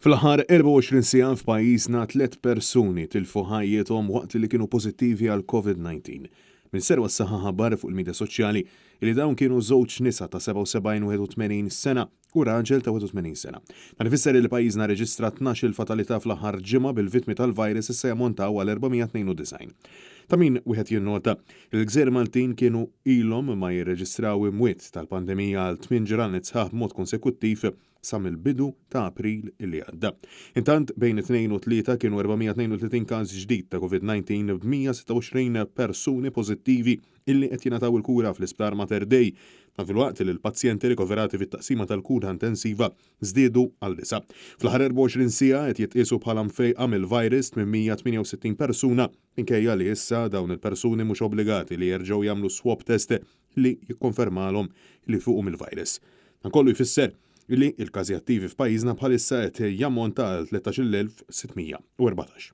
Fl-aħħar 24 siegħa f'pajjiżna tliet persuni tilfu ħajjithom waqt li kienu pożittivi għal Covid-19. Ministeru għas-Saħħa ħabbar fuq il-midja soċjali li dawn kienu żewġ nisa ta' 77 u 81 sena u raġel ta' 81 sena. Dan ifisser li pajjiżna reġistra 12 fatalità fl-aħħar ġimgħa, bil-vittmi tal-virus issa jammontaw għal 492. Ta' min wieħed jinnota il-Gżejjer Maltin kienu ilhom ma jirreġistraw imwiet tal-pandemija għal 8 ġranet sħaħ b'mod konsekuttiv sa mill-bidu ta' April li għadda. Intant, bejn it-Tnejn u t-Tlieta kienu 432 każ ġdid ta' Covid-19 b'126 persuni pożittivi illi qed jingħataw il-kura fl-Isptar Mater Dei. Dan filwaqt li l-pazjenti rikoverati fit-taqsima tal-kura intensiva żdiedu għal 9. Fl-aħħar 24 siegħa qed jitqiesu bħala mfejqa mill-virus 868 persuna, minkejja li issa dawn il-persuni mhux obbligati li jerġgħu jagħmlu swab test li jikkonfermalhom li fuqhom il-virus. Dan kollu jfisser li l-każi attivi f'pajjiżna bħalissa qed jammonta għal 13,614.